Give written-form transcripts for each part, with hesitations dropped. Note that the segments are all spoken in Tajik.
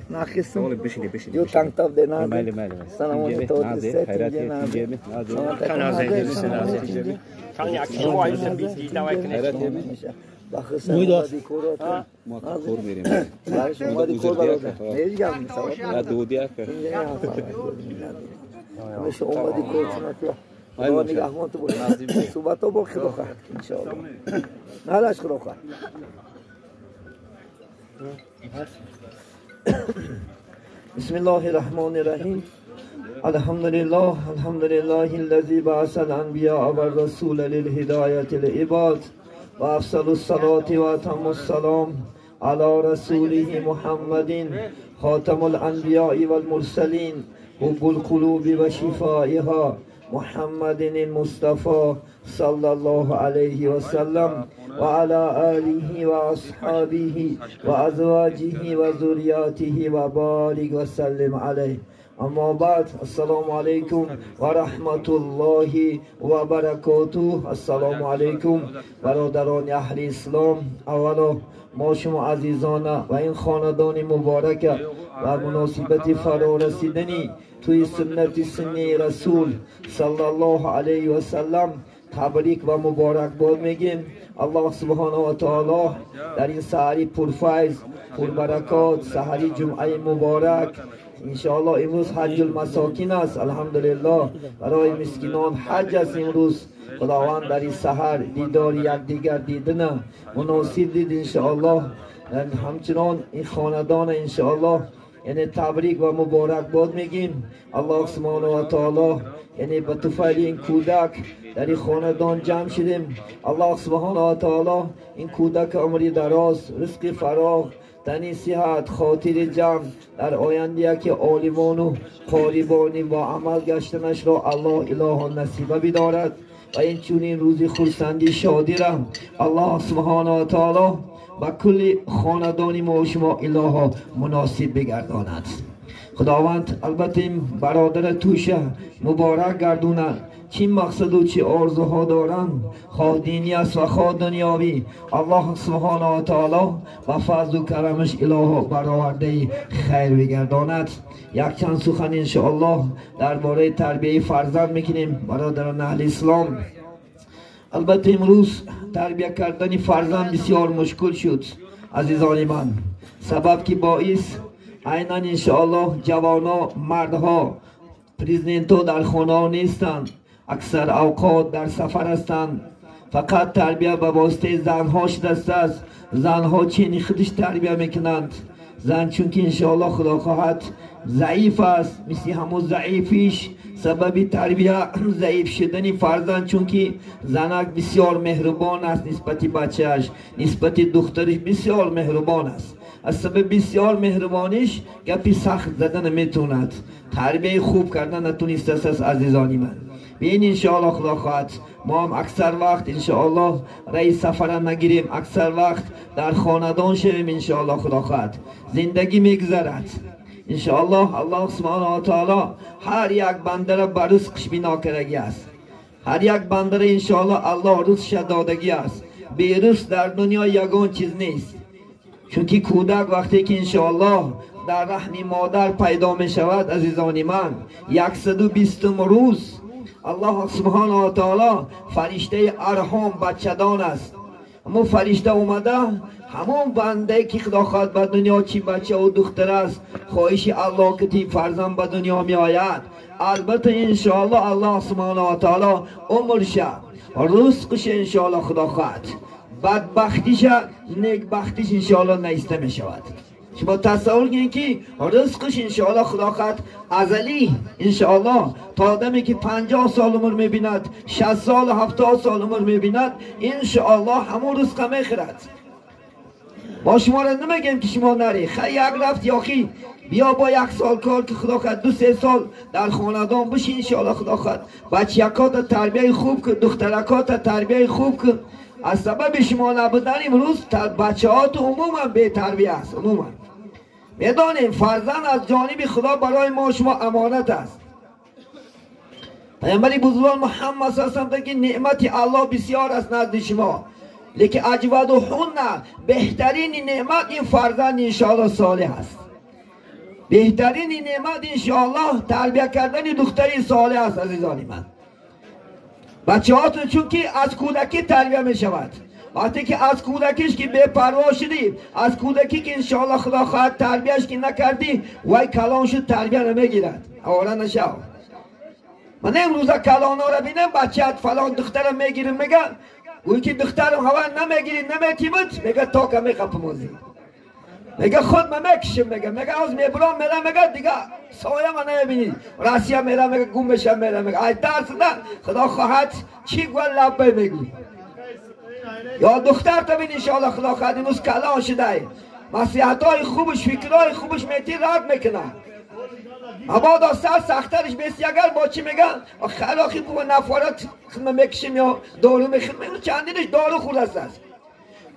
Нахисм. Ю танктав де наде. Санамони тодисе тинге наде. بسم الله الرحمن الرحیم. الحمد لله الحمد لله الذي بعث الانبیاء والرسول للهدایة العباد و افضل الصلاة و اتم السلام على رسوله محمد خاتم الانبیاء والمرسلین حب القلوب و شفائها محمد المصطفى صلى الله عليه وسلم وعلى آله وأصحابه وأزواجه وذرياته وبارك وسلم عليه. أما بعد، السلام عليكم ورحمة الله وبركاته. السلام عليكم برادران اهل اسلام. اولا ما شما عزیزان و این خاندان مبارک و مناسبت فرارسیدنی توی سنت سنی رسول صلی الله علیه و سلم تبریک و مبارک باد میگیم. الله سبحانه و تعالی در این سحری پرفیض پربرکات، سحری جمعه مبارک، انشاءالله امروز حج المساکین است. الحمدلله برای مسکینان حج است امروز. خداوند در این سحر دیدار یکدیگر دیدن مناسب دید انشاءالله. همچنان این خاندان انشاءالله یعنی تبریک و مبارک باد میگیم. الله سبحانه و تعالی یعنی به طفیل این کودک در این خاندان جمع شدیم. الله سبحانه و تعالی این کودک عمری دراز، رزق فراغ، تنی صحت، خاطر جمع، در آینده که عالمان و قاریبانی با عمل گشتنش را الله اله نصیبه بدارد و این چونین روزی خرسندی شادی را الله سبحانه و تعالی و کل خاندان ما و شما اله مناسب بگرداند. خداوند البته این برادر توشه مبارک گردوند. چی مقصد و چی آرزوها دارند، خواه دینی است و خواه دنیاوی، الله سبحانه و تعالی و فضل و کرمش اله برآورده خیر بگرداند. یک چند سخن انشاءالله درباره تربیه فرزند میکنیم برادران اهل اسلام. البته امروز تربیه کردن فرزند بسیار مشکل شد عزیزان من. سبب که باعث عینا انشاءالله جوانا، مردها، پرزیدنت‌ها در خانه نیستند، اکثر اوقات در سفر هستند. فقط تربیه به واسطه زنها شده است. زنها چینی خودش تربیه میکنند. زن چون که انشاءالله خدا خواهد ضعیف است، مثل همون ضعیفیش سبب تربیه ضعیف شدن فرزند، چون که زنک بسیار مهربان است نسبت بچهش، نسبت دخترش بسیار مهربان است. از سبب بسیار مهربانیش گپی سخت زدن میتوند، تربیه خوب کردن نتونست است عزیزانی من. بین انشاءالله خدا خواهد ما هم اکثر وقت انشاءالله رئیس سفر نگیریم، اکثر وقت در خاندان شویم انشاءالله خدا خواهد. زندگی میگذرد انشاءالله. الله سبحانه و تعالی هر یک بنده را بر رزقش بنا کردگی است. هر یک بنده را انشاءالله الله رزقش دادگی است. بی رزق در دنیا یگان چیز نیست. چون که کودک وقتی که انشاءالله در رحم مادر پیدا می شود عزیزان من، 120 روز الله سبحانه و تعالی فرشته ارحام بچدان است. همون فرشته اومده همون بنده که خدا خواهد به دنیا چی بچه و دختر است، خواهش الله که تی فرزند به دنیا می آید. البته انشاءالله الله سبحانه و تعالی عمرش رزقش انشاءالله خدا خواهد بدبختیش نیکبختیش انشاءالله نیسته می شود. شما تصور کنید که رزقش انشاءالله خدا خواهد ازلی انشاءالله تا آدمی که 50 سال عمر میبیند، 60 سال، 70 سال عمر میبیند، انشاءالله همون رزق میخورد. ما شما را نمیگیم که شما نری خیلی یک رفت یاخی بیا با یک سال کار که خدا خواهد 2-3 سال در خاندان بشی انشاءالله خدا خواهد بچیکات تربیه خوب کن، دخترکات تربیه خوب کن. از سبب شما نبودن امروز بچه ها تو عموما بی تربیه است. عموما میدانیم فرزند از جانب خدا برای ما شما امانت است. پیامبر بزرگوار محمد صلی الله علیه و آله که نعمت الله بسیار است نزد شما. лекин аҷвадуҳунна беҳтарини неъмат ин фарзанд иншоаллоҳ солеҳ аст. Беҳтарини неъмат иншоаллоҳ тарбия кардани духтари солеҳ аст. Азизони ман, бачаҳотон чунки аз кӯдакӣ тарбия мешавад. Вақте ки аз кӯдакиш ки бепарво шудӣ, аз кӯдакӣ ки иншоаллоҳ худо хоҳад тарбияш ки накардӣ, вай калон шуд тарбия намегирад. Овора нашав. Ман имрӯза калонҳоро бинам, бачаат фалон духтарам мегирим, мега гӯй ки духтарам ҳава намегирӣ, наметимуд, мега тока меқапимозӣ, мега худ ма мекишим, мега аз мебурам мерам, мега дига соя ма намебинӣ, Россия мерам, мега гум мешам мерам, мега ай тарсида худо хоҳад чӣ гӯя лаббай мегӯй. Ё духтарта бин иншоаллоҳ худо хоҳад имрӯз калон шудай, маслиҳатҳои хубш, фикрҳои хубш метӣ рад мекунад. Мабодо сар сахтарш беси, агар бо чӣ меган халохи бува нафорат хидма мекишим ё дору мехӯрем, чандинаш дору хӯрдаст аст,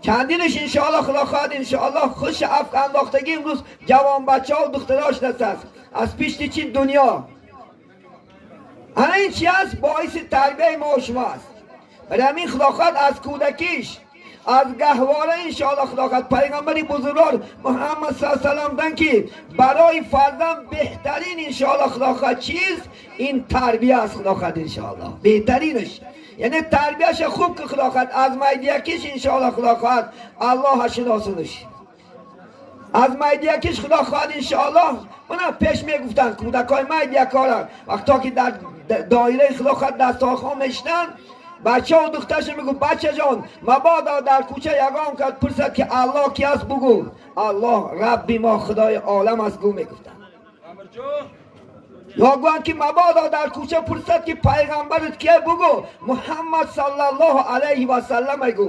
чандинаш иншоаллоҳ худо хоҳад иншоаллоҳ хуш аф андохтагӣ имрӯз ҷавон бачаҳо духтарош даст аст аз пишти чӣ дунё. Ана ин чи аст? Боиси тарбияи мо шумо аст. Барои ҳамин худо хоҳад аз кӯдакиш, аз гаҳвора иншоаллоҳ худо хоҳад пайғамбари бузургвор Муҳаммад саллаллоҳу алайҳи васаллам гуфтанд ки барои фарзанд беҳтарин иншоаллоҳ худо хоҳад чиз ин тарбия аст. Худо хоҳад иншоаллоҳ беҳтаринаш, яъне тарбияша хуб ки худо хоҳад аз майдиякиш иншоаллоҳ худо хоҳад Аллоҳа шиносонаш, аз майдиякиш худо хоҳад иншоаллоҳ. Мана пеш мегуфтанд кӯдакҳои майдиякора вақто ки дар доираи худо хоҳад дастархон мешинанд, бачаҳо духтарша мегӯ бачаҷон мабодо дар кӯча ягон кас пурсад ки Аллоҳ ки аст, бугӯ Аллоҳ Рабби мо Худои олам аст, гӯ мегуфтанд. Ё гӯянд ки мабодо дар кӯча пурсад ки пайғамбарат кие, бугӯ Муҳаммад саллаллоҳу алайҳи васаллам гӯ.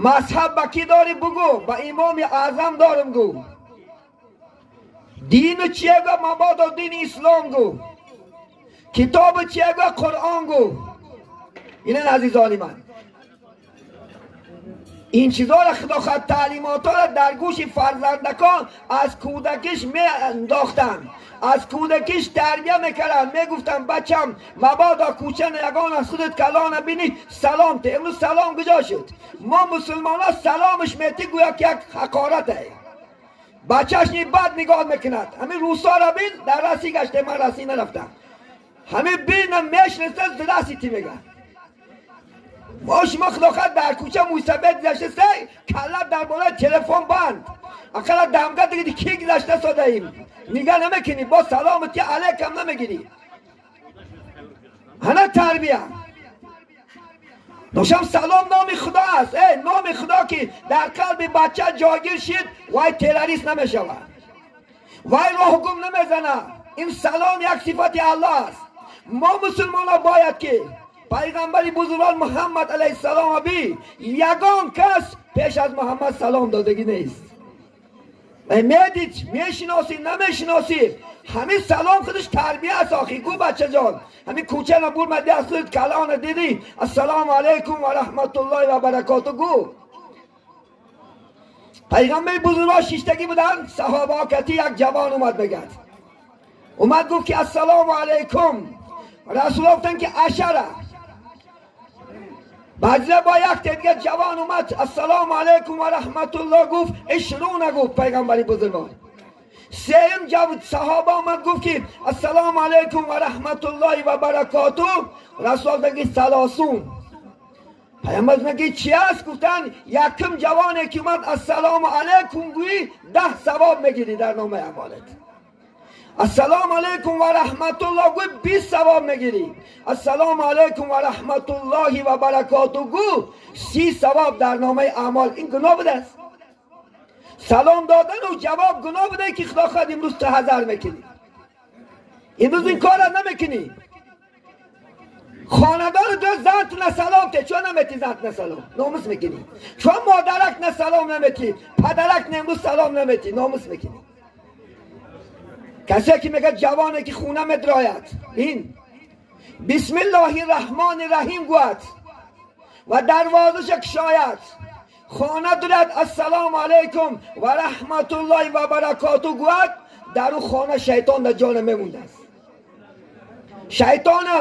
Мазҳаб ба кӣ дорӣ, бугӯ ба имоми аъзам дорам гӯ. Дину чие, гӯ мабодо дини ислом гӯ. Китобу чие, гӯ Қуръон гӯ. Инан азизони ман, ин чизҳоро худо хоҳад таълимотҳоро дар гӯши фарзандакон аз кӯдакиш меандохтанд, аз кӯдакиш тарбия мекарданд. Мегуфтанд бачам мабодо кӯча ягон аз худат калона бинӣ салом те. Имрӯз салом куҷо шуд? Мо мусулмонҳо саломаш метӣ гӯё ки як ҳақорате. Бачаш ни бад нигоҳ мекунад. Ҳамин русҳоро бин, дар расӣ гаште, ман расӣ нарафтам. Ҳамин бинам мешинасад, здрасти мега. Мо шумо худо хоҳад дар кӯча мӯйсафед гузашта, калла дар болои телефон банд, ақалла дамга диги ки гузашта содаим, нигаҳ намекунӣ, бо саломат ки алайкам намегирӣ. Ҳана тарбия. Дошам салом номи худо аст. Э номи худо ки дар қалби бача ҷойгир шид, вай террорист намешавад, вай роҳгум намезанад. Ин салом як сифати Аллоҳ аст. Мо мусулмонҳо бояд ки пайғамбари бузургвор Муҳаммад алайҳиссалом би ягон кас пеш аз Муҳаммад салом додагӣ нест. Медид, мешиносӣ, намешиносӣ, ҳамин салом худаш тарбия аст. Охи гӯ бачаҷон, ҳамин кӯча набурмадӣ аз худат калона дидӣ, ассалому алайкум ва раҳматуллоҳи ва баракоту гӯ. Пайғамбари бузургвор шиштагӣ буданд, саҳобаҳо кати як ҷавон омад, мегӯяд омад гуфт ки ассалому алайкум. Расулуллоҳ гуфтанд ки ашара. Баъзия бо як дига ҷавон омад, ассалому алайкум ва раҳматуллоҳ гуфт, ишруна гуфт пайғамбари бузургвор. Сеюм саҳоба омад гуфт ки ассалому алайкум ва раҳматуллоҳи ва баракоту. Расул гуфтанд ки салосун. Пайғамбар гуфтанд ки чи аст? Гуфтанд якум ҷавоне ки омад ассалому алайкум гӯӣ 10 савоб мегирӣ дар номаи аъмолат. Ассалому алайкум ва раҳматуллоҳ гӯй 20 савоб мегирӣ. Ассалому алайкум ва раҳматуллоҳи ва баракоту гӯ 30 савоб дар номаи аъмол. Ин гуноҳ будааст? Салом додану ҷавоб гуноҳ буда ки худо хоҳад имрӯз ту ҳазар мекунӣ, имрӯз ин корро намекунӣ. Хонадону ду зант на салом те, чун наметӣ зант на салом, номус мекунӣ. Чун модарак на салом наметӣ, падарак на имрӯз салом наметӣ, номус мекунӣ. Касе ки мегӯяд ҷавоне ки хона медрояд, ин бисмиллоҳи раҳмони раҳим гӯяд ва дарвозаша кушояд, хона дурад, ассалому алайкум ва раҳматуллоҳи ва баракоту гӯяд, дар ӯ хона шайтон дар ҷо намемондааст. Шайтона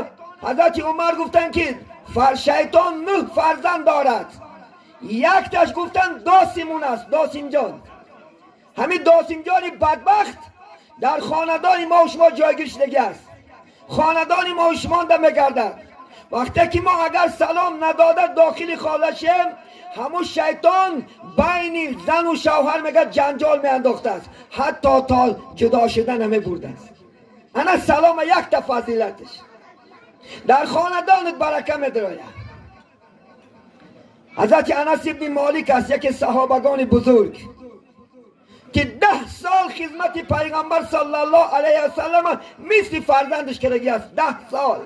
ҳазрати Умар гуфтанд ки шайтон 9 фарзанд дорад. Якташ гуфтан досимун аст, досимҷон. Ҳамин досимҷони бадбахт дар хонадони мо ва шумо ҷойгир шудагӣ аст. Хонадони мо ва шумо мегардад. Вақте ки мо агар салом надода дохили хона шем, ҳамун шайтон байни зану шавҳар мегӯяд ҷанҷол меандохтааст, ҳатто то ҷудо шуда намебурдааст. Ана салома якта фазилаташ. Дар хонадонат барака медарояд. Ҳазрати Анас ибни Молик аст, яке саҳобагони бузург ки 10 сол хизмати пайғамбар саллаллоҳу алайҳи васаллам мисли фарзандаш кардагӣ аст. 10 сол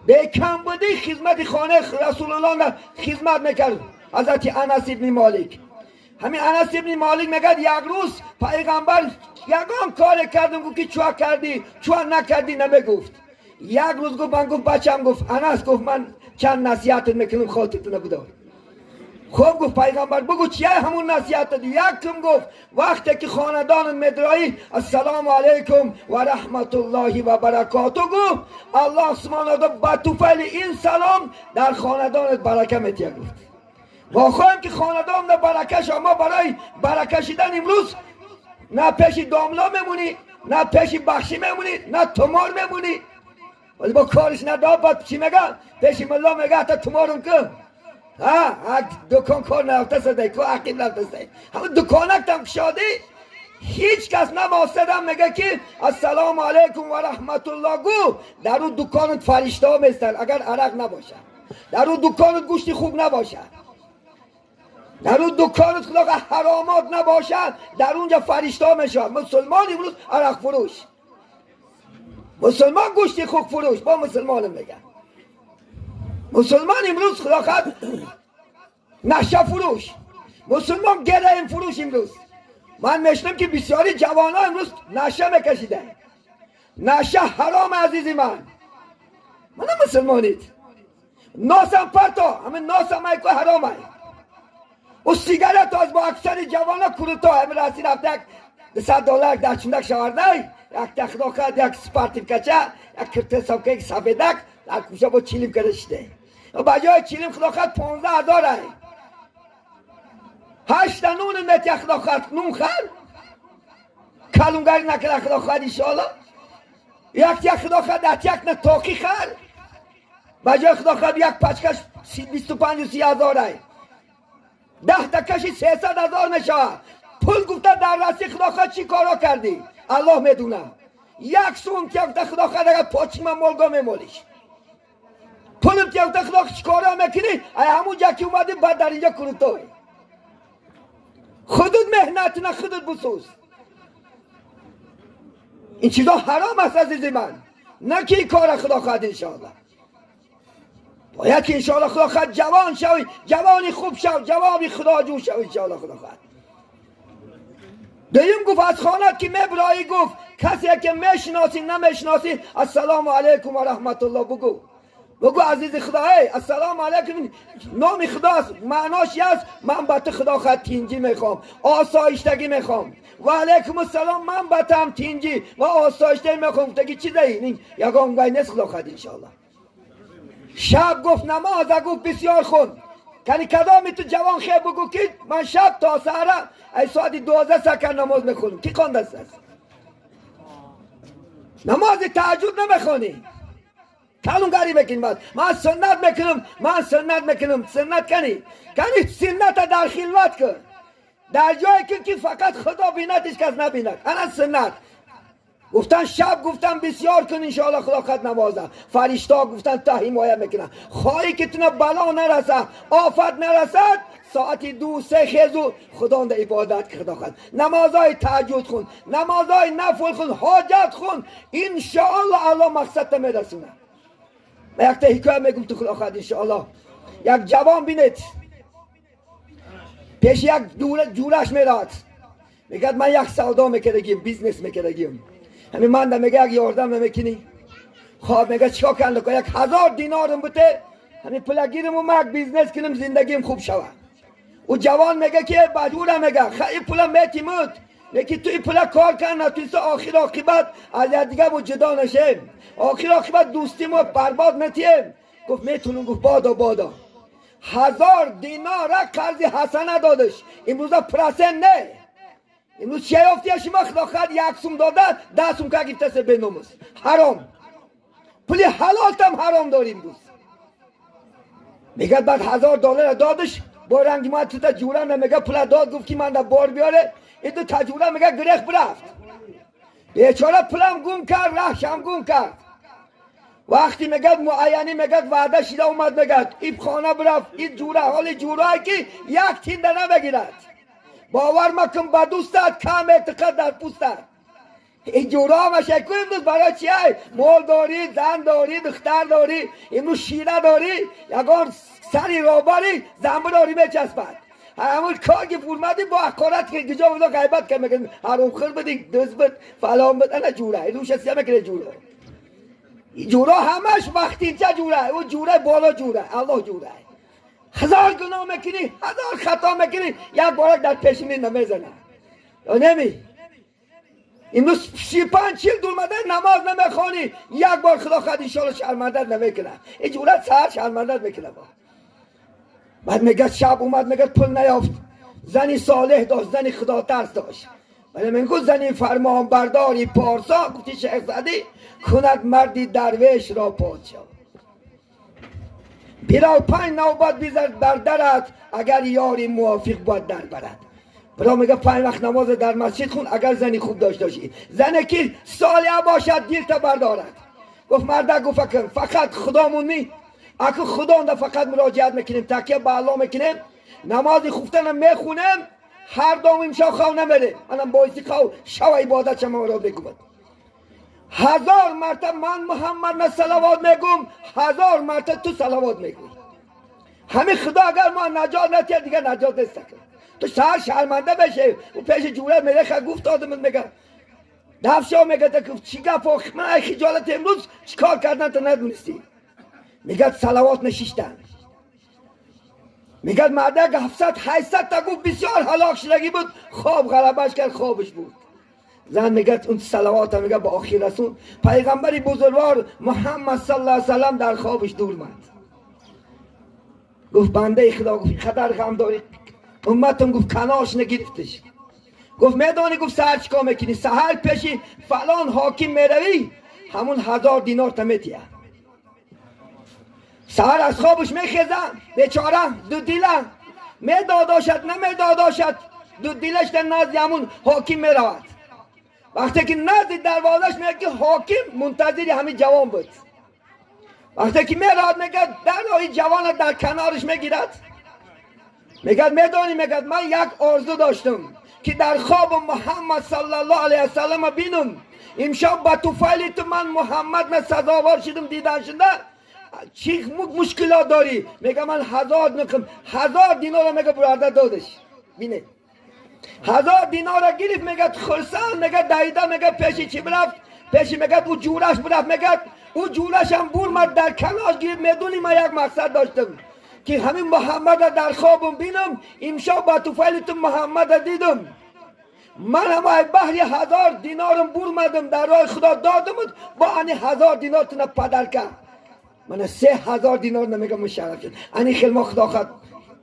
бекамбудӣ хизмати хонаи расулуллоҳ хизмат мекард ҳазрати Анас ибни Молик. Ҳамин Анас ибни Молик мегӯяд як рӯз пайғамбар ягон коре кардам, гуфт ки чуа кардӣ, чуа накардӣ намегуфт. Як рӯз гуфт, ман гуфт бачам, гуфт Анас, гуфт ман чанд насиҳатат мекунам, хотиртона бидор. Хуб гуфт пайғамбар, бигӯ чия ҳамун насиҳатат. Якум гуфт вақте ки хонадонат медроӣ ассалому алайкум ва раҳматуллоҳи ва баракоту, гуфт аллоҳ субҳонаҳу ва таъоло ба туфайли ин салом дар хонадонат барака метиҳад. Гуфт мо хоҳем ки хонадон барака шавад. Мо барои барака шидан имрӯз на пеши домла мемонӣ, на пеши бахшӣ мемонӣ, на тумор мемонӣ. ولی با کارش نداد باید چی میگن؟ پیش ملا میگه حتی تمارم که ها دکان کار نرفته سده که عقیب رفته سده همون دکانک تم کشادی هیچ کس نماسدم میگه که السلام علیکم و رحمت الله گو در اون دکانت فرشته ها میستن اگر عرق نباشه، در اون دکانت گوشتی خوب نباشه، در اون دکانت خلاق حرامات نباشد، در اونجا فرشته ها میشن. مسلمان امروز عرق فروش، مسلمان گوشتی خوب فروش، با مسلمان میگن مسلمان امروز خلاقت نشه فروش، مسلمان گرم فروش. امروز من میشنم که بسیاری جوان ها امروز نشه میکشیده. نشه حرام عزیزی من، من مسلمانید ناسم پرتا همه ناسم ای که حرام ای و سیگارت از با اکثر جوان ها کروتا همه رسی رفته $100 در چندک شورده یک تخلاقات یک سپارتیف کچه یک کرته سابقه یک سفیدک در کوچه با چیلیم کرده شده و بجای چیلیم خلاقات 15,000 ای 8 نون نت اخلاقات نون خر کلونگری نکرد اخلاقات انشاءالله یک اخلاقات در یک نه تاقی خر بجای خلاقات یک پچکش 25 30,000 ای 10 تا کشی 300,000 میشه. پول گفته در رسی خلاقات چی کارا کردی الله میدونه. یک سوم که گفته خدا خدا اگر پاچی من مالگا میمالیش پولم که گفته خدا چی کارا میکنی ای همون جا که اومدی بعد در اینجا کروتوی خودت مهنت نه خودت بسوز. این چیزا حرام است عزیز من، نه که این کار خدا خواهد انشاءالله. باید که انشاءالله خدا خواهد جوان شوی، جوانی خوب شو، جوابی خدا جو شو انشاءالله خدا خواهد. دویم گفت از خانه که میبرایی گفت کسی که میشناسی نمیشناسی السلام علیکم و رحمت الله بگو. بگو عزیز خدای السلام علیکم نام خداست، معناش است من به تو خدا خواهد تینجی میخوام، آسایشتگی میخوام. و علیکم السلام من به تو هم تینجی و آسایشتگی میخوام. گفتگی چیزی این یگان گوی نیست خدا خواهد انشاءالله. شب گفت نماز گفت بسیار خون کنی کدامی تو جوان خیر بگو که من شب تا سحر ای ساعت 12 سکر نماز میخونم. کی خوانده است؟ نماز تهجد نمیخوانی، کلونگری میکنی. بعد من سنت میکنم، من سنت میکنم. سنت کنی کنی سنت در خلوت کن، در جایی که فقط خدا بیند هیچ کس نبیند. انا سنت گفتن شب گفتن بسیار کن انشاءالله خدا خد نمازه. فرشتا گفتن تا حمایت میکنن. خواهی که تونه بلا نرسه، آفت نرسد، ساعت 2 3 خیزو خدا در عبادت که خدا خد نمازهای تهجد خون، نمازهای نفل خون، حاجت خون، انشاءالله الله مقصد میرسونه. من یک تا حکایت میگم تو خدا خد انشاءالله. یک جوان بینید پیش یک جورش میراد، میگه من یک سودا میکردگیم، business میکردگیم، همین من ده میگه یک یاردم نمیکنی. خب میگه چیکار کنم؟ 1000 دینارم بوده، همین پول گیرم و من business کنم زندگیم خوب شود. او جوان میگه که بجورم میگه خیلی پول میتیمود یکی توی پول کار کن نتونسته آخر عاقبت از دیگه مو جدا نشیم، آخر عاقبت دوستیم و برباد نتیم. گفت میتونم. گفت بادا بادا. 1000 دینار قرض حسنه دادش. امروز پرسن نه، امروز چه یافتی شما خدا خد 1 سوم داده 10 سوم که گرفته سه بنومس حرام. پولی حلال تم حرام داریم امروز. میگه بعد $1000 دادش با رنگ ما تو تا جوره میگه پول داد، گفت که من دا بار بیاره. این دو تا جوره میگه گرخ برفت. بیچاره پولم گم کرد، رهشم گم کرد. وقتی میگه معینی میگه وعده شده اومد، میگه این خانه برفت، این جوره حال جوره که یک تینده نمیگیرد. باور مکن به دوستت کم اعتقاد در پوستت. این جوره همش امروز برای چیه؟ مال داری، زن داری، دختر داری، امروز شیره داری، یگان سری رابری زنبه داری میچسبد. همون کار که فرمدی با حقارت که گجا بودا غیبت که میگن حرام خور بدی، دز بد، فلان بد، انا جوره. این روش سیاه میکنه جوره. این جوره همش وقتی چه جوره؟ اون جوره بالا جوره، الله جوره. 1000 گناه میکنی، 1000 خطا میکنی، یک بارک در پیشینی نمیزنه. یا نمی؟ امروز 35 40 دور نماز نمیخوانی، یک بار خدا خد انشالله شرمندت نمیکنه. این جوره سر شرمندت میکنه. با بعد میگه شب اومد، میگه پول نیافت. زنی صالح داشت، زنی خدا ترس داشت. ولی من گفت زنی فرمان برداری پارسا، گفتی شیخ سعدی کند مردی درویش را پادشاه. برا 5 نوبت بیزد بر درت، اگر یاری موافق باید در برد. برا میگه 5 وقت نماز در مسجد خون اگر زنی خوب داشت باشی. زنی که صالح باشد دل تا بردارد. گفت مرد گفت فقط خدامون نی، اگه خدا فقط مراجعت میکنیم، تکیه به الله میکنیم، نماز خوفتن میخونیم، هر دام امشب خواب نمیره. منم باعث خواب شب عبادت شما را بگم. 1000 مرتبه من محمد نه صلوات میگم، 1000 مرتبه تو صلوات میگوی. همین خدا اگر ما نجات نتیه دیگه نجات نیست. تو سر شرمنده بشه و پیش جوره میره گفت آدم میگه دفشا میگه تو چی گپ، من خجالت امروز چیکار کردن تو ندونستی. میگه صلوات نشیشتن. میگه مردک 700 800 تا گفت بسیار هلاک شدگی بود، خواب غلبش کرد، خوابش بود. زن میگه اون صلوات میگه با آخر رسول پیغمبر بزرگوار محمد صلی الله علیه و سلم در خوابش دور مد. گفت بنده خدا، گفت خطر غم داری امتم، گفت کنارش نگرفتش. گفت میدانی گفت سحر چیکار میکنی؟ سحر پیشی فلان حاکم میروی، همون 1000 دینار تا میتیه. سحر از خوابش میخیزه بیچاره دو دیله میداداشد نمیداداشد، دو دیلش در نزد همون حاکم میرود. وقتی که نزد دروازش میگه که حاکم منتظر همین جوان بود. وقتی که میرود میگه در جوان در کنارش میگیرد. میگه میدانی، میگه من یک آرزو داشتم که در خواب محمد صلی الله علیه و سلم بینم. امشب با توفیل تو من محمد من سزاوار شدم دیدن شده. چی مشکلات داری؟ میگه من 1000 نکم 1000 دینار میگه برادر دادش. بینه 1000 دینار گرفت. میگه خرسان، میگه دایده، میگه پیش چی برفت؟ پیش میگه او جورش برفت. میگه او جورش هم برمد در کنار گرفت. میدونی من یک مقصد داشتم که همین محمد را در خوابم بینم. امشب با توفیل تو محمد را دیدم. من هم بحری 1000 دینارم برمدم در راه خدا دادم، با انی 1000 دینار تونه پدر کرد. من 3000 دینار نمیگم مشرف شد. انی خیلی ما خدا خود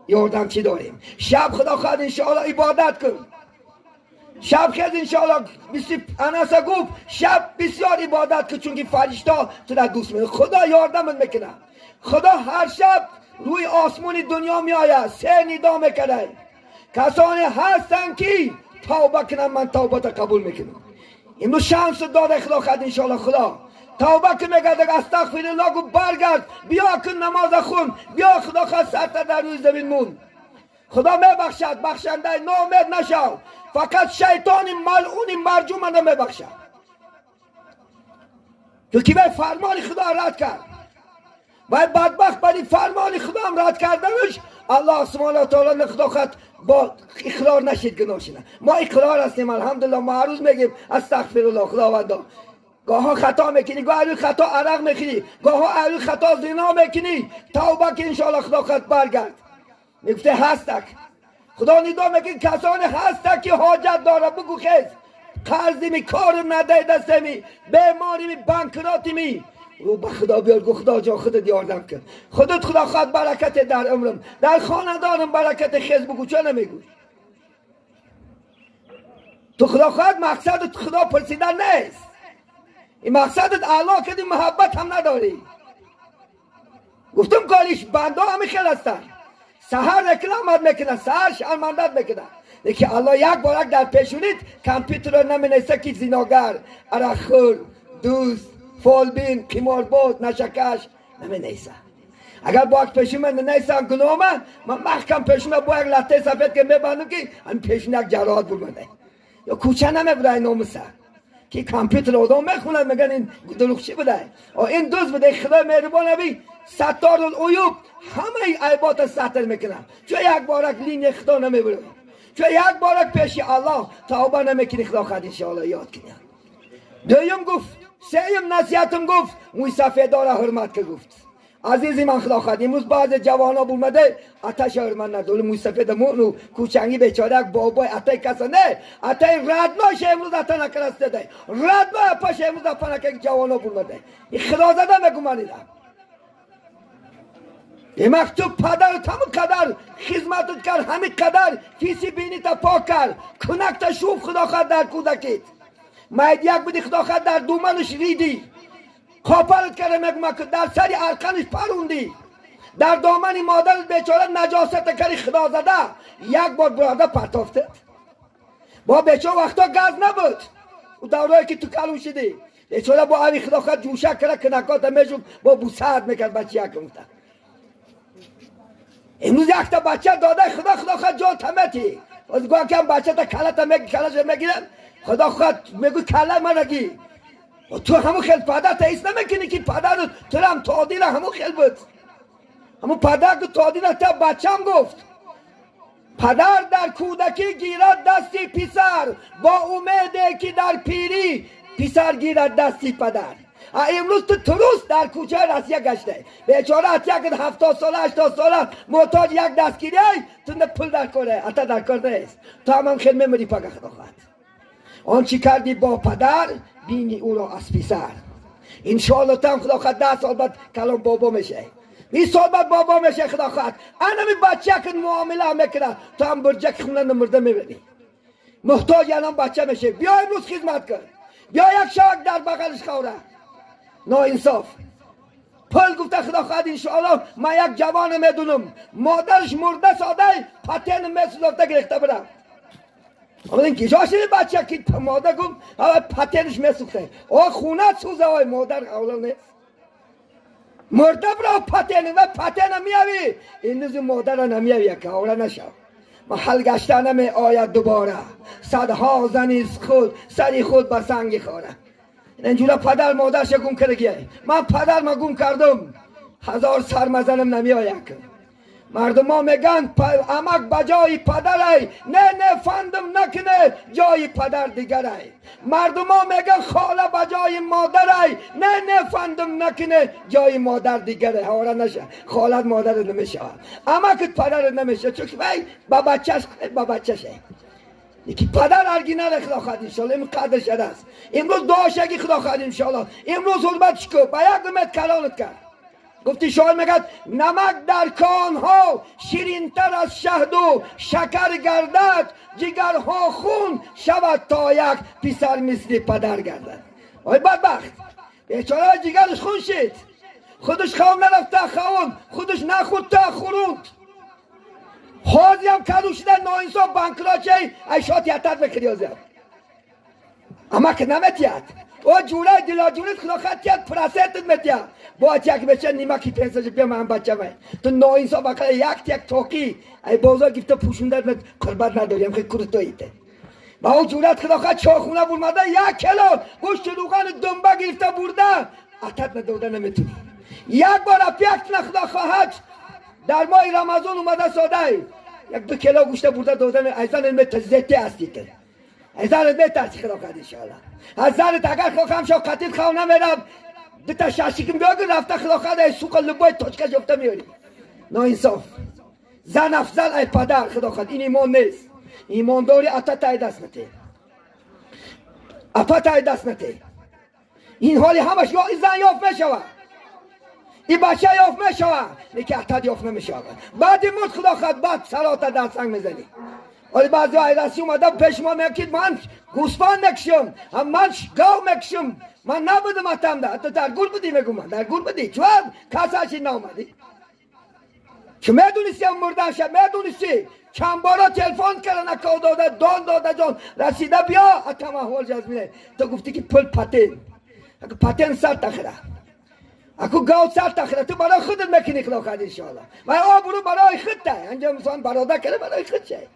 یاردم چی داریم. شب خدا خود انشاءالله عبادت کن. شب خیز انشاءالله انس گفت شب بسیار عبادت کن، چون که فرشته تو را دوست می‌داره. خدا یاردمت میکنه. خدا هر شب روی آسمون دنیا می آید، 3 ندا میکنه. کسانی هستن که توبه کنن، من توبه قبول میکنم. امروز شانس داده خدا خد انشاءالله. خدا توبه که میگه استغفر الله، گفت برگرد بیا کن نماز خون، بیا خدا خد سرت در روی زمین مون. خدا میبخشد، بخشنده، ناامید نشو. فقط شیطان ملعون مرجوم نمیبخشد. تو که به فرمان خدا رد کرد و بدبخت بری فرمان خدا هم رد کردنش، الله سبحانه و تعالی خدا خد با اقرار نشید گناهشونه. ما اقرار هستیم الحمدلله، ما هر روز میگیم استغفر الله خداوندا. گاها خطا میکنی، گاه روی خطا عرق میخوری، گاها روی خطا زنا میکنی، توبه که انشاءالله خدا خد برگرد. میگفته هستک خدا ندا میگه کسانی هستک که حاجت داره بگو خیز، قرضی می، کار نده دسته می، بیماری می، بانکراتی می، رو به خدا بیار، گو خدا جان خودت یاردم کن، خودت خدا خواهد برکت در عمرم، در خاندانم برکت خیز بگو. چه نمیگوی؟ تو خدا خواهد مقصدت خدا پرسیدن نیست، این مقصدت اعلا کردی، محبت هم نداری. گفتم کاریش بنده همی خیل هستن، سحر رکلامت میکنن، سحر شرمندت میکنن، لیکن الله یک بارک در پیشونیت کامپیوتر رو نمینیسه که زیناگر، عرقخور، دوست، فالبین، قمارباز، نشکش نمینیسه. اگر با یک پیشون من ننیسم گناه من محکم پیشون با یک لطه سفید که میبندم که هم پیشون یک جراحت برمنده یا کوچه نمیبره ناموسه که کامپیوتر آدم میخونن میگن این دروغچی بوده، این دوست بوده. خدا مهربان ابی ستار العیوب همه عیبات ستر میکنن. چون یک بارک لین خدا نمیبره، چون یک بارک پیش الله توبه نمیکنی، خدا خود انشاءالله یاد کنی. دویم گفت، سیم نصیحتم گفت موی سفیدار حرمت که گفت. عزیزی من خدا خود امروز بعض جوانا بومده آتش حرمت نداره، موی سفید مونو کوچنگی بیچاره یک بابای اتای کسا نه اتای ردناش امروز اتا نکرسته ده ردنا پاش امروز اپا نکرد جوانا بومده. این خدا زده میگم من ایرم demak تو پدر تمام قدر خدمتت کرد، همین قدر فیسی بینی تا پاک کرد، کنک تا شوف خدا خود در کودکیت ماید یک بودی خدا خود در دومنش ریدی، خاپرت کرده میگم که در سری ارقنش پروندی، در دامن مادرت بیچاره نجاست کردی خدا زده یک بار برادر پرتافتت. با بیچاره وقتا گاز نبود او دورایی که تو کلون شدی بیچاره با اوی خدا خود جوشه کرده کنکات میشد با بوسعت میکرد بچه یک گفته. امروز یک تا بچه داده خدا خدا خود جان تمتی از گویا که بچه تا کله تا میگی کله میگیرم خدا خود میگو کله من رگی تو همون خیل پدر تا ایست نمیکنی که پدر تو هم تعدیل همون خیل بود، همون پدر که تعدیل تا بچه هم گفت پدر در کودکی گیرد دستی پسر با امیده که در پیری پسر گیرد دستی پدر. امروز تو تروس در کوچه رسیه گشته بیچاره اتیا که 70 ساله 80 ساله محتاج یک دستگیری ای تو نه پول در کاره حتی در کار نیست، تو هم خیلی میمری پاک خدا خواهد. آنچه کردی با پدر بینی او را از پسر. انشاءالله تم خدا خواهد 10 سال بعد کلام بابا میشه، 20 سال بعد بابا میشه خدا خواهد. انمی بچه که معامله میکنه تو هم برجک خونه نمرده میبینی محتاج الان بچه میشه. بیا امروز خدمت کن، بیا یک شبک در بغلش خوره ناانصاف پل گفته خدا خواهد انشاءالله من یک جوان میدونم مادرش مرده ساده پتن میسوزفته گرفته برم. اما این کجا شده بچه که مادر گفت پتنش میسوخته آه خونه سوزه آی مادر اولا نیست مرده برا پتن و پتن میاوی این مادر نمیاوی که اولا نشو. محل گشته نمی آید دوباره صدها زنیز خود سری خود به سنگ خواره. اینجورا پدر مادرش گم کرده، من پدر ما گم کردم هزار سر مزنم نمی آید. مردم ها میگن امک بجای پدر ای، نه نه فندم نکنه جای پدر دیگر ای. مردم ها میگن خاله بجای مادر ای، نه نه فندم نکنه جای مادر دیگر ای. هاره نشه خالت مادر نمیشه، امکت پدر نمیشه، چون که با بچهش با بچهشه. یکی پدر هرگی نره خدا خواهد انشالله این قدر شده است. امروز دعا شگی خدا خواهد انشالله امروز حرمتش کو با یک امید کلانت کرد. گفتی شاعر میگد نمک در کانها شیرینتر از شهد و شکر گردد، جگرها خون شود تا یک پسر مثل پدر گردد. آی بدبخت بیچاره جگرش خون شد، خودش خون نرفته خون خودش نخورد تا خوروند. حاضی هم کدو شده ناانصاف بانکراچه ایشات یتد بکری حاضی هم اما که نمتید او جوره دلا جوره خدا خطیت پرسنتت متید با یک بچه نیمه کی پنسه بیا من بچه من تو ناانصاف بکره یک تک توکی ای بازار گفته پوشونده قربت نداری هم خیلی کروتویته با او جورت خدا خط چاخونه برمده یک کلو گوشت روغن دنبه گرفته برده عطت نداده نمیتونی. یک بار اپیکت خدا خواهد در ماه رمضان اومده ساده یک دو کیلو گوشت برده دادن از زن زتی هستی که از زن میترسی خدا خواهد انشاءالله. از زنت اگر خواهم شو قتیل خواه نمیرم دو تا شاشیکم بیاگو رفته خدا خواهد ای سوق لبای تاچکه جفته میاری. ناانصاف زن افضل ای پدر خدا خواهد. این ایمان نیست. ایمانداری اتا تای دست نته، اپا تای دست نته. این حالی همش یا زن یافت میشود. این بچه یافت میشوه نیکی عتد یافت نمیشوه. بعد مرد خدا خواهد بعد سرات در سنگ میزنی. ولی بعضی های رسی اومدن پیش ما میگن من گوسفند میکشم، هم من گاو میکشم، من نبودم اتم ده. تو در گور بودی میگم من در گور بودی چون کساشی نامدی چون میدونستی هم مردن شد میدونستی چند بارا تلفن کردن اکا داده دان داده جان رسیده بیا اتم احوال جزمینه. تو گفتی که پل پتین اکو پتین سر تخره اکو گاو سر تخره تو برای خودت میکنی خدا خواهد انشاءالله و آبرو برای خود ده انجا مثلا برادر کرده برای خود شه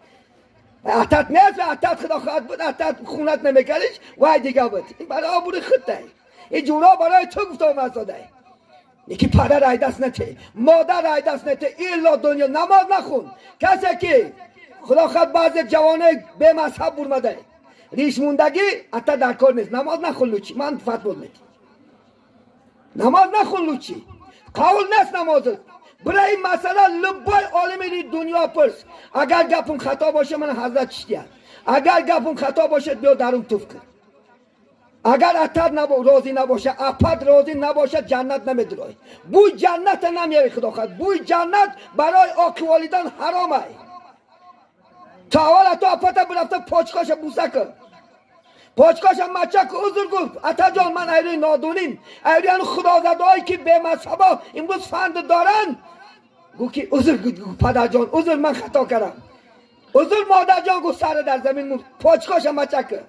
عتد نیست و عتد خدا خواهد بود عتد خونت نمیکردش وای دیگه بود. این برای آبرو خود ده. این جورا برای تو گفتم ازاده یکی پدر رای دست نته مادر رای دست نته الا دنیا نماز نخون. کسی که خدا خواهد بعضی جوانه به مذهب برمده ریش موندگی عتد در کار نیست. نماز نخون لوچی من فتوا میدم نماز نخون لوچی قبول نیست نمازت. برای این مسئله لبای عالم دنیا پرس. اگر گپم خطا باشه من حضرت چشتیم، اگر گپم خطا باشه بیا درون توف کن. اگر عتد راضی نباشه اپد راضی نباشه جنت نمیدرای. بوی جنت نمیاری خدا خواهد. بوی جنت برای آکوالیدن حرامه. تا اول تو اپد برفته پاچکاش بوسه کن پاچکاش مچه که عذر گفت عطا جان من ایروی نادونیم ایروی خدازدهایی که به مذهبا امروز فند دارن گفت که عذر گفت پدر جان عذر من خطا کردم عذر مادر جان گفت سر در زمین پاچکاش مچه که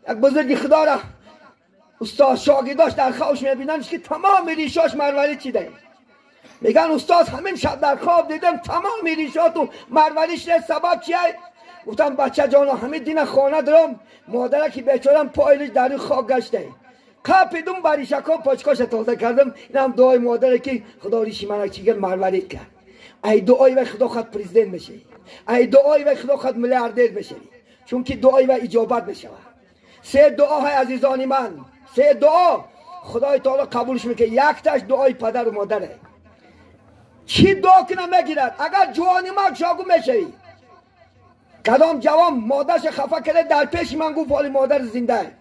یک بزرگی خدا را استاد شاگرداش در خوابش میبینن که تمام ریشاش مروری چیده. میگن استاد همین شب در خواب دیدم تمام ریشاتو مروری شده سبب چیه؟ گفتم بچه جانا همین دین خانه دارم مادره که بیچارم پایلش در خاک گشته قپیدم بریشکا پاچکاش تازه کردم. اینم دعای مادره که خدا ریشی من چیگر مروارید کرد. ای دعای و خدا خود پرزیدنت میشه، ای دعای و خدا خود میلیاردر میشه، چون که دعای و اجابت میشه. سه دعاهای عزیزان من، سه دعا خدای تعالی قبولش میکنه. یک تاش دعای پدر و مادره. چی دعا کنه میگیرد. اگر جوانی مرگ شاگو میشوی کدام جوان مادرش خفه کرده در پیش من گفت حالی مادر زنده.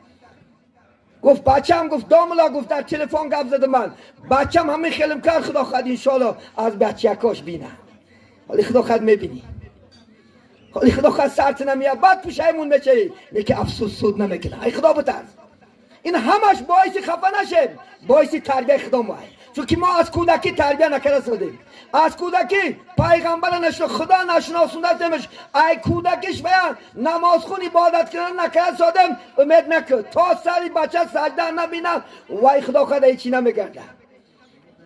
گفت بچم گفت داملا گفت در تلفن گپ زده من بچم همین خیلم کرد خدا خواهد انشالله از بچه‌کاش بینه. حالی خدا خواهد میبینی، حالی خدا خواهد سرت نمیاد بعد پشیمون میشی یکی افسوس سود نمیکنه. ای خدا بترس. این همش باعث خفه نشه، باعث تربیه خدا ماه. چون که ما از کودکی تربیه نکرده شدیم، از کودکی پیغمبر نشنا خدا نشناسوندمش. ای کودکیش بیان نماز خون عبادت کردن نکرده سادم امید نکرد تا سری بچه سجده نبینه وای خدا خدا هیچی نمیگرده.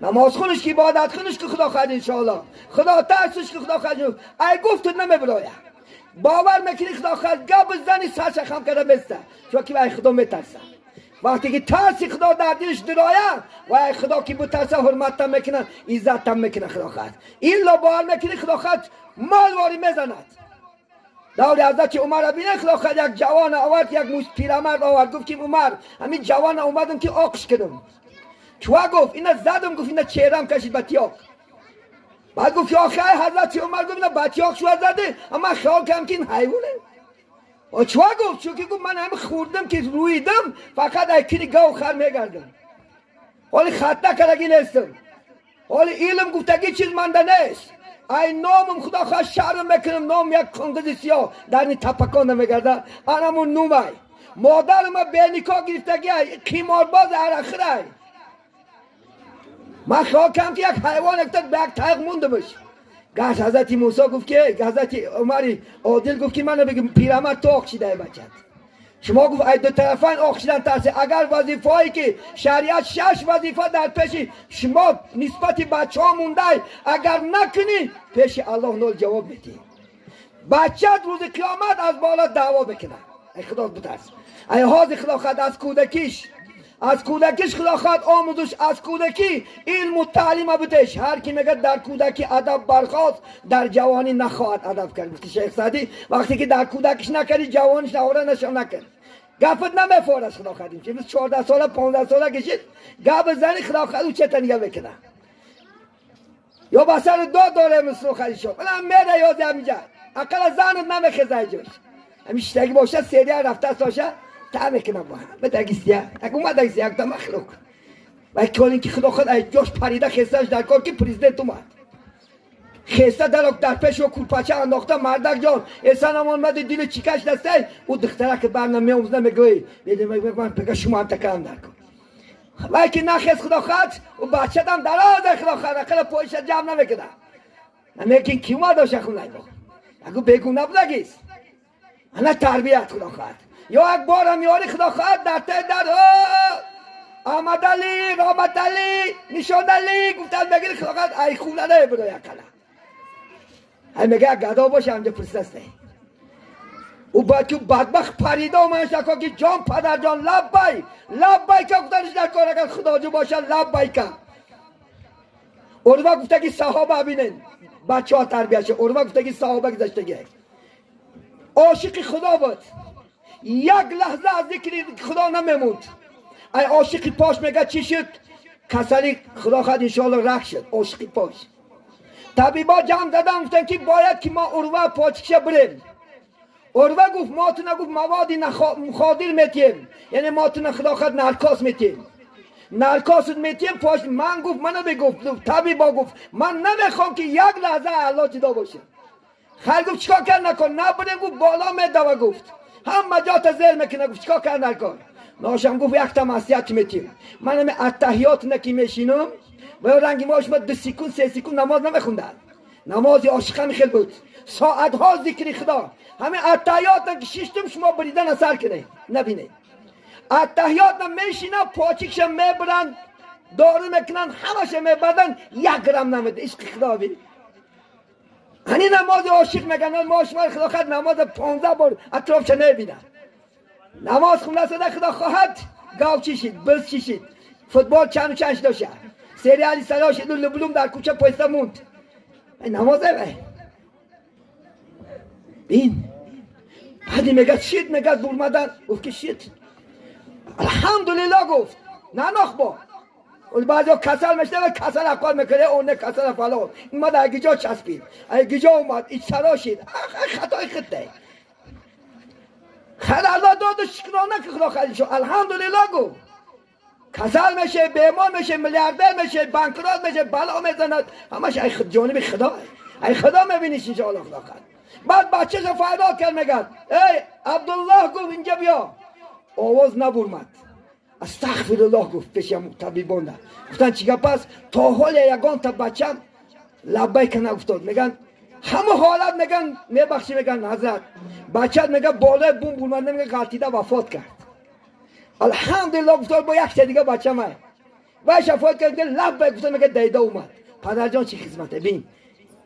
نماز خونش که عبادت خونش که خدا خواهد انشاءالله خدا ترسش که خدا خواهد. ای گفت نمیبرایه باور میکنی خدا خواهد گپ زنی سرش خم کرده بسته چون که ای خدا میترسه. وقتی که ترس خدا در دلش درایه و خدا که بترسه حرمت هم میکنه عزت هم میکنه خدا خواهد. این باور میکنی خدا خواهد مال واری میزند. دور حضرت عمر بینه خدا خواهد یک جوان آورد، یک موش پیرمرد آورد گفت که عمر همین جوان اومدم که آقش کردم. چوا گفت اینا زدم گفت اینا چهرم کشید به تیاق. بعد گفت آخه حضرت عمر گفت اینا به تیاق شو زده اما خیال کردم که این حیوانه. و چوا گفت چون که گفت من همه خوردم که رویدم فقط اکینی گاو خر میگردم ولی خطا کردگی نیستم ولی علم گفتگی چیز منده نیست. ای نامم خدا خواه شرم میکنم نام یک کنگز سیاه در این تپکان نمیگرده انمون نوم ای مادرم به نکاح گرفتگی ای قیمارباز عرقخور ای. من خیال کردم که یک حیوان افتاد به یک تایق موندمش. گشت حضرت موسی گفت که حضرت عمر عادل گفت که منو بگم پیرمرد تو آخشیده بچت شما گفت ای دو طرفین آخشیدن ترسه. اگر وظیفه‌ای که شریعت 6 وظیفه در پیش شما نسبت بچه ها مونده اگر نکنی پیش الله نول جواب میدی. بچت روز قیامت از بالا دعوا بکنه. ای خدا بترس. ای حاضر خدا خواهد از کودکیش از کودکیش خدا خواهد آموزش از کودکی علم و تعلیم بدهش. هر کی میگه در کودکی ادب برخاست در جوانی نخواهد ادب کرد. گفت شیخ سعدی وقتی که در کودکیش نکردی جوانیش نهوره نشان نکرد گپت نمیفورد از خدا خواهد. چه 14 ساله 15 ساله کشید گپ زنی خدا خواهد او چه تنگه بکنه یا بسر داد داره مثل خواهد شد من میره یاد همینجا اقل زنت نمیخزه جاش همین شتگی باشه سریع رفته باشه تا میکنم با هم بدگیستیا اگه اومد دگیستیا یک تا مخلوق و کاری که خدا خود از جاش پریده خستش در کار که پرزیدنت اومد خسته در پیش و کورپچه انداخته مردک جان احسان هم آمد دل چیکش دسته او دختره که برنامه میاموزه میگوی من پگه شما هم تکرم در کن ولی که نخست خدا خود و بچه دم دراز خدا خود اقل پایش جمع نمیکده نمیکن کی اومد داشته خونه با اگه بگو نبودگیست انا تربیت خدا خود یا یک بارم یاری خدا خود در ته در احمد علی رحمت علی نشان علی گفتن بگیر خدا خود ای خونه نه برای اقلا ای میگه گدا باشه همجا پرسسته او باید که بدبخت پریده آمدش در که جان پدر جان لبای لبای که گفتنش در کار اگر خدا جو باشه لبای که اوروا گفته که صحابه بینن بچه ها تربیت شد اوروا گفته که صحابه گذشتگی عاشق خدا بود یک لحظه از ذکر خدا نمیموند ای عاشقی پاش میگه چی شد کسلی خدا خود انشاءالله رخ شد عاشقی پاش طبیبا جمع زدن گفتن که باید که ما اوروا پاچکشه بریم اوروا گفت ما تو نگفت مواد مخادر میتیم یعنی ما تو خدا خود نرکاس میتیم نرکاس میتیم پاش من گفت منو بگفت طبیبا گفت من نمیخوام که یک لحظه الله جدا باشه خیلی گفت چیکار کرد نکن نبریم گفت بالا میدوه گفت همه جات زیر میکنه گفت چیکار کرد نکن ناشم گفت یک تا معصیت میتیم من هم التحیات نکی میشینم و رنگ ماش ما 2 سکون 3 سکون نماز نمیخوندن نماز عاشقان خیلی بود ساعت ها ذکر خدا همه التحیات که شیشتم شما بریدن اثر کنه نبینه التحیات نمیشینه پاچیکش میبرن دارو میکنن همش میبردن یک گرم نمیده عشق خدا بی هنی نماز عاشق میگن ما شما خدا خود نماز 15 بار اطرافش نمیبینن نماز خونده سده خدا خواهد گاو چیشید بز چیشید فوتبال چند و چند داشت سریالی سلا شد و لبلوم در کوچه پایسته موند نمازه بی بین بعدی میگه شید میگه دورمدن گفت که شید الحمدلله گفت نه نخبا بعضی ها کسل میشنه و کسل اقوال میکنه اون کسل فلان این ما در گیجا چسبید گیجا اومد ایچ سرا شید خطای خطه خیلی الله داد و شکرانه که خدا خیلی شد الحمدلله گفت کسل میشه بیمار میشه میلیاردر میشه بانکرات میشه بلا میزند همش ای جانب خدا ای خدا میبینیش انشاءالله خدا خد بعد بچه‌ش فریاد کرد میگه ای عبدالله گفت اینجا بیا آواز نبرمد استغفر الله گفت پیش طبیبان گفتن چی گپ است تا حال یگان تا بچم لبیک نگفتاد میگن همه حالت میگن میبخشی میگن حضرت بچه میگه بالای بوم برمد میگه غلطیده وفات کرد الحمدلله گفتاد با یک دیگه بچه من و شفاعت کرد لبیک گفت میگه دیده اومد پدر جان چی خدمته بین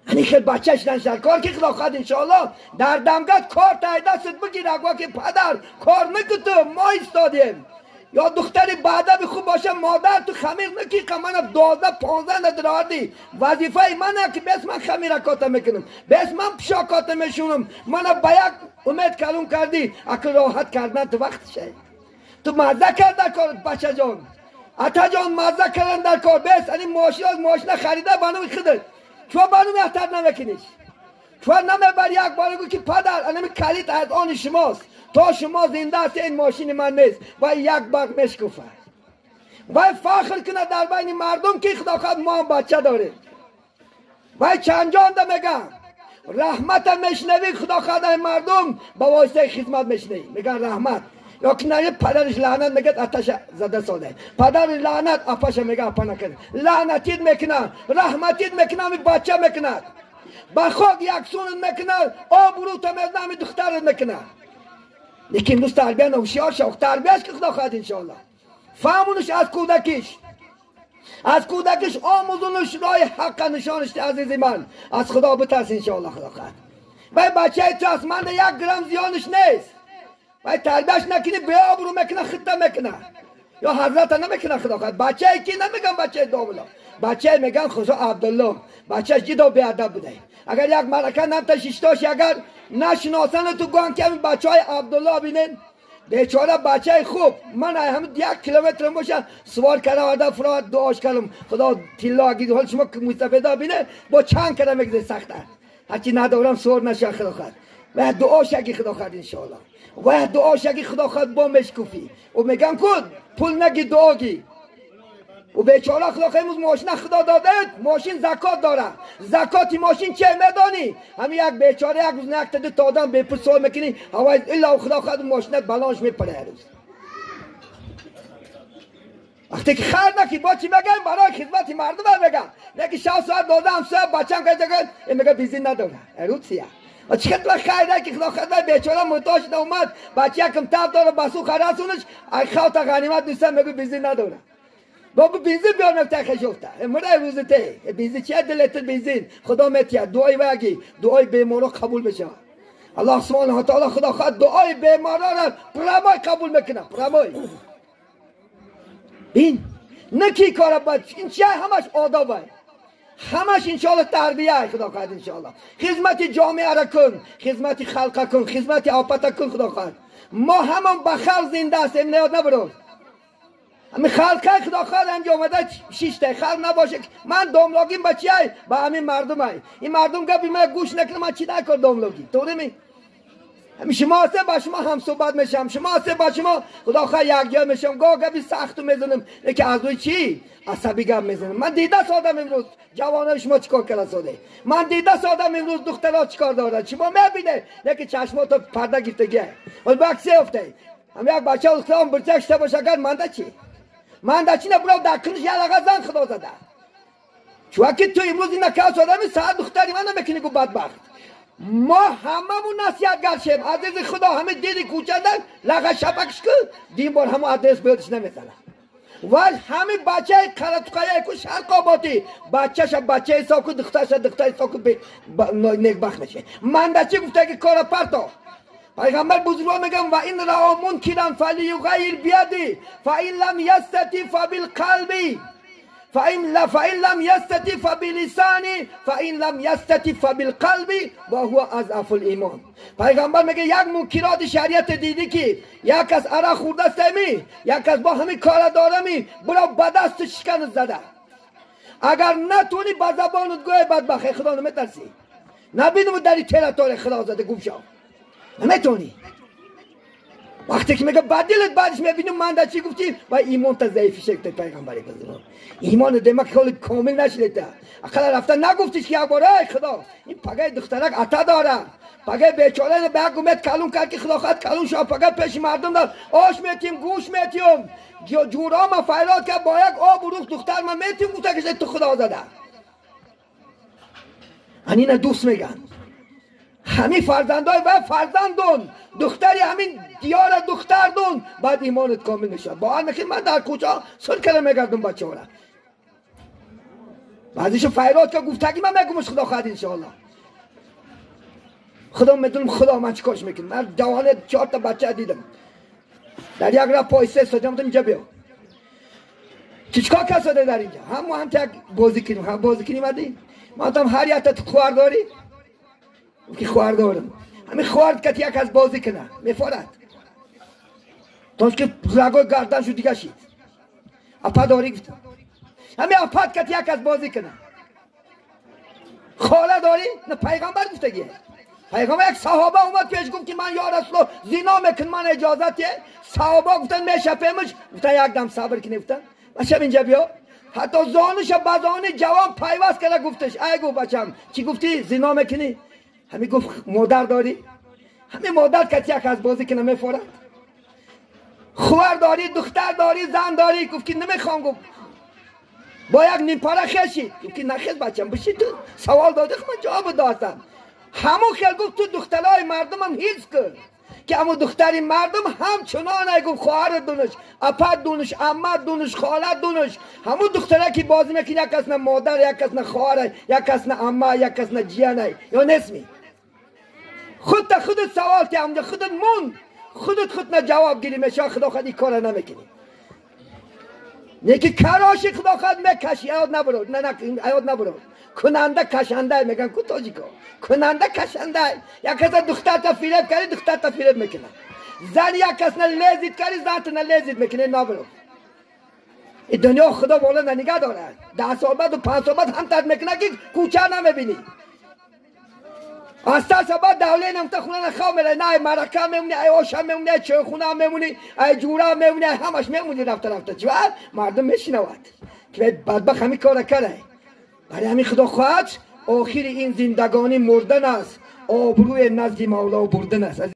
یعنی خیلی بچه شدن شد کار که خدا خواهد انشاءالله در دمگت کار تای دستت بگیر اگه که پدر کار نکن ما ایستادیم یا دختری بعدا به خوب باشه مادر تو خمیر نکی که من 12 15 ندراردی وظیفه منه که بس من خمیر کاته میکنم بس من پشاکاته میشونم من با یک امید کلون کردی اگه راحت کردن تو وقت شه تو مزه کرد در کار بچه جان عطا جان مزه کردن در کار بس یعنی ماشین از ماشین خریده بانوی خودت چون بانوی احتر نمیکنیش چون نمیبری یک بار گو که پدر انمی کلید از آن شماست تا شما زنده است این ماشین من نیست و یک برق میشکفه و فخر کنه در بین مردم که خدا خود ما هم بچه داریم و چند جان ده میگم رحمت میشنوی خدا خود مردم با واسطه خدمت میشنوی میگن رحمت یا که نه پدرش لعنت میگه آتش زده ساده پدر لعنت اپاش میگه اپا نکنه لعنتید میکنه رحمتید میکنه می بچه میکنه با خاک یکسون میکنه آبرو تا میزنه می دخترت میکنه لیکن امروز تربیه نوشیار شو تربیهش که خدا خواهد انشاءالله فهمونش از کودکیش از کودکش آموزونش راه حق نشانش عزیز من از خدا بترس انشاءالله خدا خواهد و بچه تو از من یک گرم زیانش نیست و تربیهش نکنی به آبرو میکنه خطه میکنه یا حضرت نمیکنه خدا خواهد بچه کی نمیگن بچه داملا بچه میگن خدا عبدالله بچهش جدا بیادب بوده اگر یک مرکه نمتشیشتاش اگر نشناسن تو گوان که همین بچه های عبدالله بینن بیچاره بچه خوب من هم 1 کیلومتر باشه سوار کردم آورده فراد دعاش کردم خدا تیلا اگه حال شما که مستفیدا بینه با چند کردم میگذره سخته هرچی ندارم سوار نشه خدا خواهد و دعاش اگه خدا خواهد انشاءالله و دعاش اگه خدا خواهد با مشکوفی و میگم کن پول نگی دعا گی و بیچاره خدا امروز ماشین خدا داده، ماشین زکات داره. زکات ماشین چه میدانی؟ همین یک بیچاره یک روز یک تا دو تا آدم به پول سوال میکنی، هوای الا خدا خود ماشینت بلانش میپره هر روز. وقتی که خیر نکی با چی بگم؟ برای خدمت مردم بگم. نه که شب ساعت داده همسایه بچه‌م که این میگه بیزین نداره. روسیه. و چی خدمت خیر که خدا خدمت بیچاره محتاج شده اومد، بچه یکم تب داره بسو خراسونش، ای خاطر غنیمت نیستم میگه بیزین نداره. بابا بنزین بیار مفتاح خشوفته مره روزته بنزین چه دلت بنزین خدا متیه دعای واگی دعای بیمارا قبول بشه. الله سبحانه و تعالی خدا خود دعای بیمارا را پرمای قبول میکنه پرمای. این نکی کار بد این چه همش آدابه همش انشالله تربیه خدا خواهد انشالله خدمت جامعه را کن خدمت خلق کن خدمت آپت کن خدا خواهد. ما همان بخر زنده هستیم نیاد نبرو. همین خلقه خدا خواهد همجا آمده شیشته خلق نباشه. من داملاگیم با چی ای؟ با همین مردم ای. این مردم گفت من گوش نکنم من چی نکن داملاگی طوری می؟ همین شما هسته با شما هم صحبت میشم شما هسته با شما خدا خواهد یک جای میشم گاه گفت سخت میزنم یکی از روی چی؟ عصبی گفت میزنم. من دیده سادم امروز جوانای شما چیکار کرده ساده من دیده سادم امروز دخترها چیکار دارن شما میبینه یکی چشماتو پرده گرفتگیه ولی بکسه افته هم یک بچه دخترام برچک شده باشه اگر من چی؟ من در چی نبرو در کنش یه لغه زن خدا زده چون که تو امروز این نکرد آدمی ساعت دختری من نمیکنی گو بدبخت. ما هممون نصیحت گرشیم عزیز خدا همه دیدی کوچه دن لغه شبکش کن دین بار همون آدرس بیادش نمیزنه. ولی همه بچه قرطقایه کو شرق آبادی بچه‌ش بچه حساب کن دخترش دختر حساب کن نیکبخت میشه. من در چی گفته که کار پرتا پیغمبر بزرگوار میگم و این را منکرا فلیغیر بیدی فان لم یستطع فبالقلب فان لم یستطع فبلسانی فان لم یستطع فبالقلب و هو اضعف الایمان. پیغمبر میگه یک منکرات شریعت دیدی که یک از عرق خورده است می یک از با همین کار داره می برو به دست شکن زده اگر نتونی با زبانت گوی بدبخت خدا نمیترسی نبینم در تراتور خدا زده گم شو نمیتونی. وقتی که میگه بدلت بعدش میبینم من در چی گفتی و ایمان تا ضعیفی شکل پیغمبری بزرگ ایمان دماغ خیلی کامل نشده اقلا رفته نگفتیش که یک بار ای خدا این پگه دخترک عطا داره پگه بیچاره به یک امید کلون کرد که خدا خواهد کلون شد پگه پیش مردم داد آش میتیم گوش میتیم جورا ما فریاد کرد با یک آب و روح دختر ما میتیم گفته که تو خدا زده. اینه دوست میگن همین فرزندای و فرزندون دختری همین دیار دختر دون بعد ایمانت کامل میشه. با هم من در کوچه سر کردم میگردم بچه ها را بعضیشو فریاد که گفتگی من میگمش خدا خواهد انشاءالله خدا میدونم خدا من چیکارش میکنم. من جوانه 4 تا بچه دیدم در یک را پایسته سادم اینجا بیا چیکار کساده در اینجا هم هم تک بازی کنیم هم بازی کنیم بعدی ما هم هر یک تا خوار داری که خوار دارم همین خوارد که یک از بازی کنه میفارد تا که رگای گردن شو دیگه شید اپا داری گفتم همین اپاد که یک از بازی کنه خاله داری نه پیغمبر گفتگیه. پیغمبر یک صحابه اومد پیش گفت که من یا رسول زنا میکنم من اجازه ته صحابه گفتن میشپیمش گفتن یک دم صبر کنی گفتن بچم اینجا بیا حتی زانش به زان جوان پیوست کرده گفتش ای گفت بچم چی گفتی زنا میکنی همین گفت مادر داری همین مادر که یک از بازی که نمیفورد خوار داری دختر داری زن داری گفت که نمیخوام گفت با یک نیم پاره خشید گفت که نخیز بچم بشی تو سوال داده من جواب دادم همون خیل گفت تو دخترای مردم هم هیچ کن که اما دختری مردم همچنان گفت خواهر دونش اپا دونش عمه دونش خاله دونش همون دختره که بازی میکنه یک کس نه مادر یک کس نه خواهر یک کس نه عمه یک کس نه جیانه یا نسمی خودت خودت سوال که همونجا خودت موند خودت خود نه جواب گیری میشه خدا خود این کار نمیکنی یکی کراشی خدا خود میکشی یاد نبرو نه نه یاد نبرو کننده کشنده میگن کو تاجیکا کننده کشنده یک کس دختر تا فریب کردی دختر تا فریب میکنه زن یک کس نه لذت کردی زن تا نه لذت میکنه نبرو این دنیا خدا بالا نگه داره 10 سال بعد و 5 سال بعد هم تر میکنه که کوچه نمیبینی از تا بعد دوله نمتا خونه نخواه میره نه مرکه میمونی ای آشم میمونی ای چایخونه میمونی ای جوره میمونی همش میمونی رفته رفته چه مردم میشنود Ки бадбахт ҳамин кора кард. Барои ҳамин худо хоҳад охири ин зиндагонӣ мурдан аст, обрӯи назди мавло бурдан аст.